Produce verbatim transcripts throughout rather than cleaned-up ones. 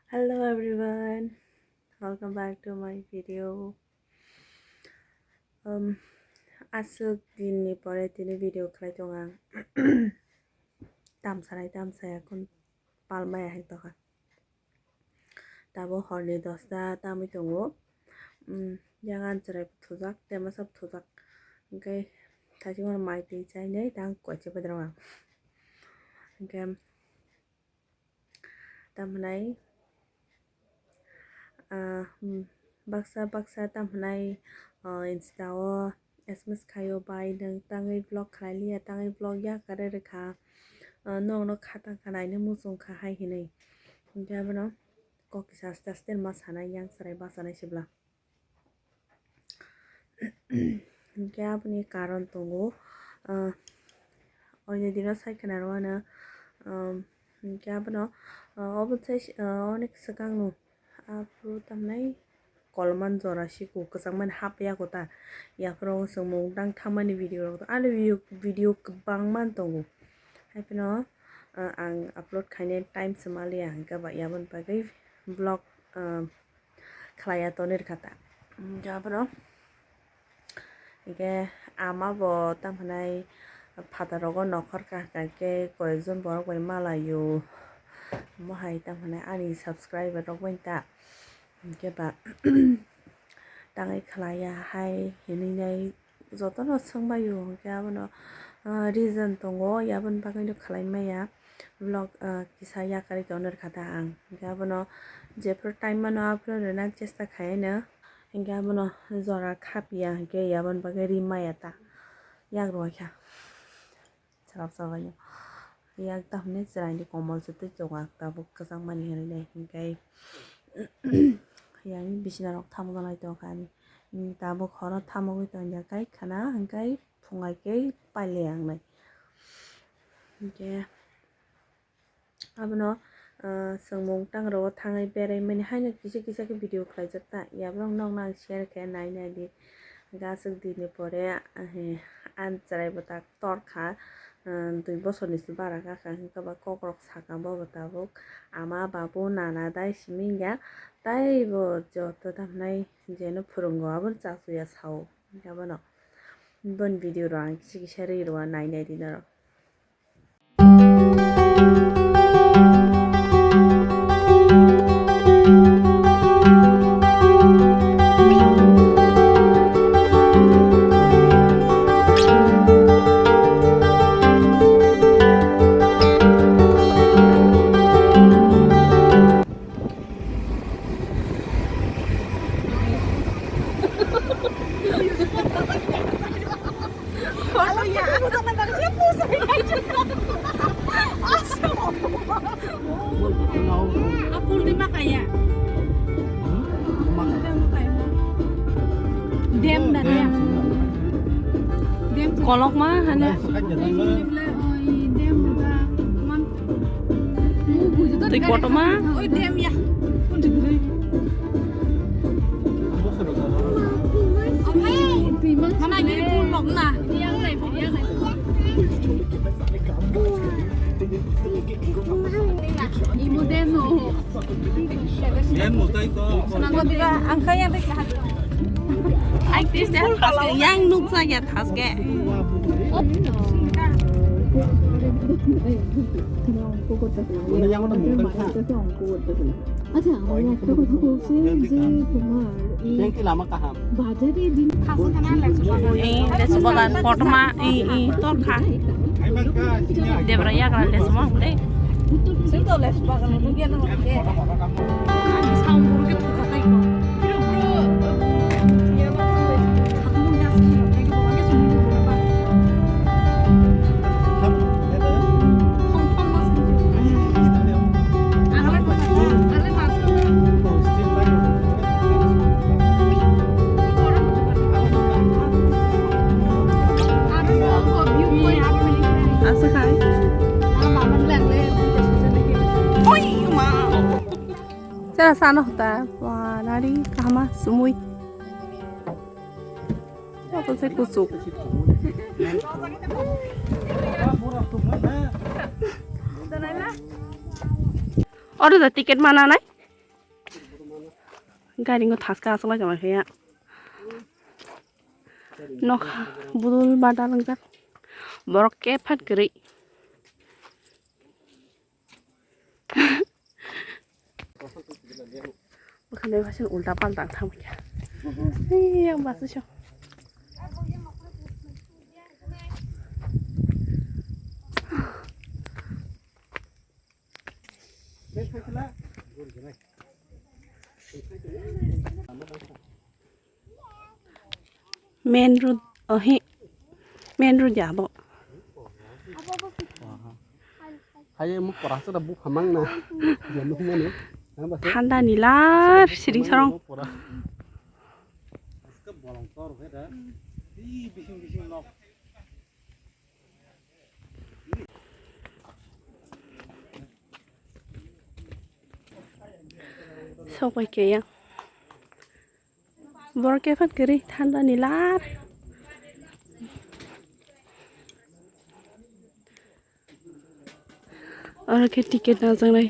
Hello everyone, welcome back to my video. Um, aswk dinni pore tini video khlai tongo ang. Tamsanai tamsaya kun palmaya hai tokha. Tabuk horni dosta tamwi tongo. Um, yang ani chwrai thujak, tema sab thujak. Hwnkhe thaichukmani mai twi chainai tang koicha bedrong ang. Hwnkhe tamhinai, ah, hmm, baksa baksa tamhinai, ah, Insta o S M S khaio bai nwng tangwi vlog khlai liya, tangwi vlog yakarwi rwkha, ah, nokno kha tangkha nainwi muchungkha hai hinwi. Hwnkhe abono kok kisa aste aste ma sanai, yang chwrai bachanai sibla. Hwnkhe aboni karon tongo, ah, oini dino sai khna rw ano, um, hwnkhe abono, ah, obo sai, ah, onek swkangno aphuru tamnai kolman jora siko kwchangmani hap yago ta, yaphuru chwng mung tang thammani video rok, ani video, video kwbangma tongo, haiphano, ah, ang upload khainai time se maliya, hwnkhe ba yaboni bagwi vlog, ah, khlaiya tonwi rwkha ta. Hwnkhe abono, hwnkhe ama bo tamo hwnai phataro nokhor kaham khe koyekjon borok bai malaio. Omo hai tamo hwnai ani subscriber rok bai ta. Hwnkhe ba tangwi khlaiya hai hinwi nai. Jotono swngbaio, hwnkhe abono, ah, reason tongo, aboni bagwino khlai maya vlog, ah, kisa yakarwi tonwi rwkha ta ang. Hwnkhe abono jephuru time mano aphuru rwna chesta khaino, hwnkhe abono jora khapiya, hwnkhe aboni bagwi ri maya ta yak rwkha. Chwrap chwrap yak ta hwnwi chwraini komol se twi chwngak tabuk kwchangmani hwnwi nai hwnkhe yang bisina rok thamuk nai tongkha ani tabuk horo thamugwi tongya kai khana hwnkhe phungai khe pailai ang nai hwnkhe abono, ah, chwng mung tang rogo thangwi berai mani haino kisa kisa khe video khlaijak ta yabrok nokno ang share khe nai nai di hwnkhe aswk dini pore, ah, he, ani chwrai bwtak. Torkha, ah, dui bosorni se bara kha, kha hwnkhe ba kokrok saka bobo tabuk. Ama, babu, nana, dai simi wngya, taibo joto tamo nai jeno phwrwngo, abono chachuya sao. Abono boni video rok ang kisa kisa ri rw nai nai di norok. Apul di makaya. Dem da dem. Dem. Kolok ma hana. Twi kotorma. Oi, dem ya. Mana gini pun nok na. Ibu dem no. Dem no tai ko. Nang ko diga angka yang dek. Ai tis ya, yang nuk sa ya. Thaske. আচ্ছা, আমি একটা কথা বলছি যে তোমার এই বাজারে দিন এই লেচু বাগান, পটমা, এই, এই, তরখা। Debra yagra লেচু বাগান, dei. Sound guru ke thuka tai ko. Asa khai. Oi, ma. Chera sano hota, wa, nari, kahama, sumui. Apa se kusuk. Oro da ticket mana nai? Gari no thaska aswk lai tongkha ya. Nokha budul badal wngjak. Borok khe phat kwrwi. Bwkhani hasin ulta palta thang khe. Ei, yang basi sio. Main road, oh, he. Main road ya, abo. Hai, mo pora sa da bu khamang na. Janu mani. Thanda nilar, siring sarong. Sokbai khe ya. Borok khe phat kwrwi thanda nilar. Oro khe ticket najaknai.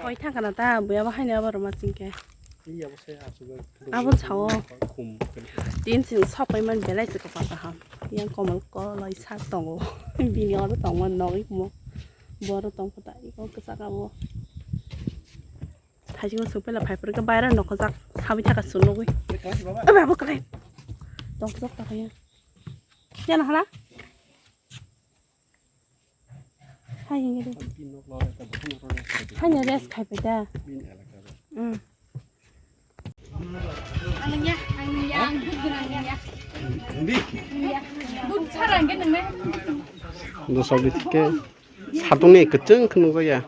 Hoi thangkha na ta, buya bo haino abo rwma chingkhe. Abo sao. Tin sing sok pai man belai se kopa kaham. Yang komal koloi sak tongo. Bini oro tongma nogwi mo. Boro tongkha ta, iko kwchak abo. Thaichingma sung pela phai phuru khe bayra nokhojak habwi thaka chwng nugwi. Obe abo kwlai. Tongthok ta kaya. Yana hala? Hai hingi de. Hai na rest khai pai da. Hmm. Ang ya, ang ya, ang ya, ang ya. Ang ya. Bun sarang ke nang ne. Dosa bitke. Satung ni keceng kenu ya.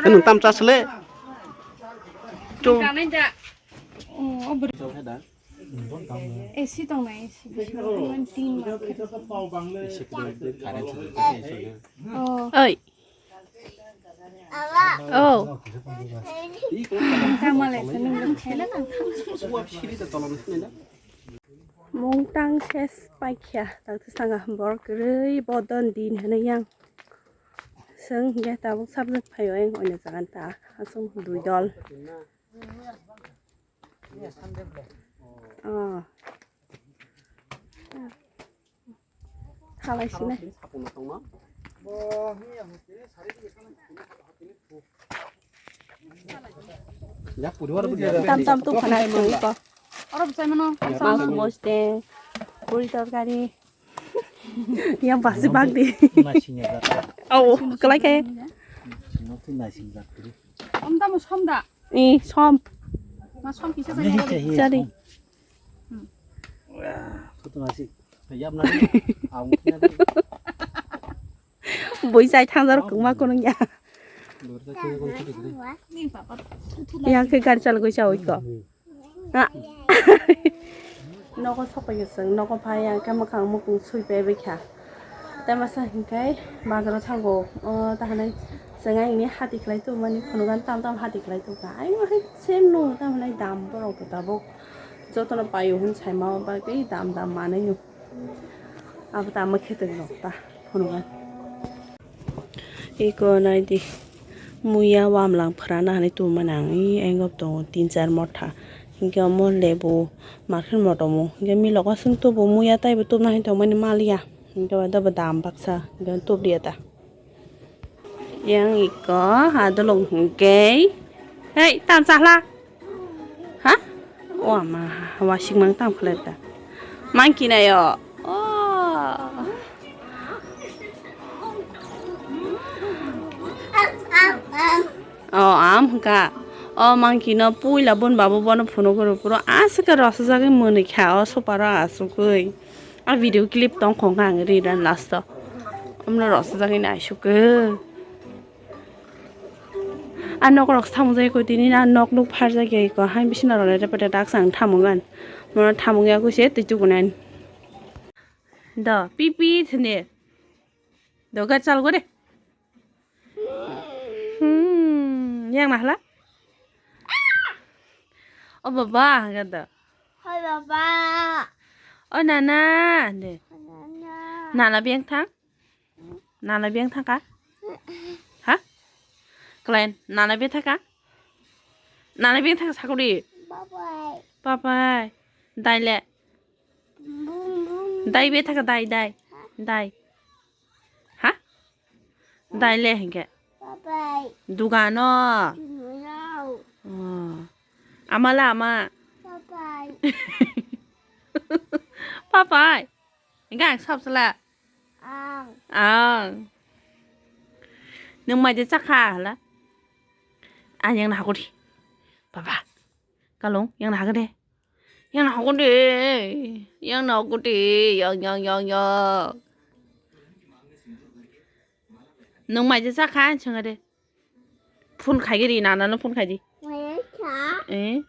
Kenu tam chas le. Tu. Kanai da. Oh, oh, ber-, A C tong na, A C. Bisingo tong na tin ma. Oi. Oh. Tama le, sa nung nung khela kang. Mungtang ses paikha, tak sanga bor kwrwi bodon din hwnwi yang. Seng ge tabuk sabjak phaio eng oina jagan ta, asung dui dol. Oh. Halai sini. Tam tam tu khana tong ko. Oro bwsai mano. Tam sam moste. Puri torkari. Yang basi bak di. Naising ya. Oh, kelai kai. Sino tu naising ya. Om tamo som da? Eh, som. Ma som kisa sa? Jadi. Wah, foto nasi. Yap nasi. Awak na. Boi sai thangjak kungma kunung ya. Yang ke gari chal goi chawoi ko. Ah. Nogo sokoi chwng, nogo phai yang khe mwkhang mukung sui paibai kha. Tei masa hinkhe bazaro thango, o, ta hwnwi chwng aini hati khlai tongmani phunugan tam tam hati khlai tongkha. Aino hai same no, ta hwnwi dam borok bo tabuk jotono paio hwn saima bagwi dam dam manwi no. Abo tamo khe tong rok ta phunugan. Eko naidi muya wamlang phrana hinwi tongmani ang, i engop tongo tin char motha. Hinkhe omo lebu market motomo. Hinkhe milok aswk tubu muya taibo tubna hinwi tongmani maliya. Hinkhe abo dam baksa hinkhe tubriya ta. Yang iko adolong hinkhe. Hei, tam chahla. Ha? O ama, wasing mang tam khlai ta. Monkey na yo. Oh. O, am hwnkha. O monkey no puila bon babu bono phunuk rw phuru aswk khe rwchajagwi mwnwi kha o super o asugwi. A video clip tong khong kha ang ri ran last o. Omno rwchajagwi naisuk khe. A nok rok samung jai ko tini na nok nuk phar jai ko hai bisina rok le pete dak sang thamung an. Mono thamung ya ko se tei tukunan. Do pipi thne. Do ga chal gore. Hmm, yang nahla? O baba, hwnkhe da. Hoi baba. O nana, de. Nana. Nana beng thang? Nana beng thang ka? Ha? Klen, nana beng thang ka? Nana beng thang sakuri? Bye bye. Bye bye. Dai le. Bum bum. Dai beng thang ka, dai, dai. Dai. Ha? Dai le hwnkhe. Papai. Dugano. Dugano. Oh. Ama la ama. Papai. Papai. Hwnkhe ang sab sala. Ang. Ang. Nwng mai de chakha hala. Ang yang na hakuri. Baba. Kalung, yang na hakuri. Yang na hakuri. Yang na hakuri. Yang, yang, yang, yang. Nwng mai de chakha, ang swnga de. Phone khai giri, nana no phone khai di. Maya cha. Eh?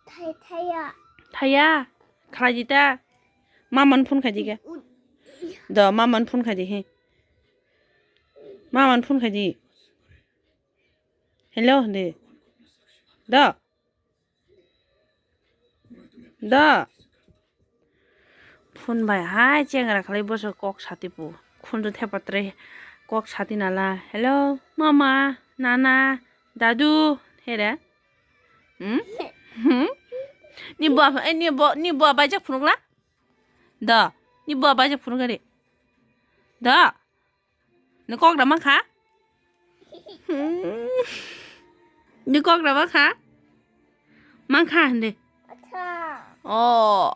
Thai, thaya. Thaya? Khlai di ta. Mama no phone khai di ke. U-, u-, Do, mama no phone khai di, he. Mama no phone khai di. Hello, de. Do. Da. Phone bai hai chengra khlai boso kok sati pu. Khunju thepa tre kok sati nala. Hello, mama, nana, dadu, here. Hmm? Hmm? Ni bo, eh, ni bo, ni bo bai jak phunukla? Da. Ni bo bai jak phunuk ari. Da. Ni kok da mankha? Hmm. Ni kok da mankha? Mankha hindi. Acha. Oh.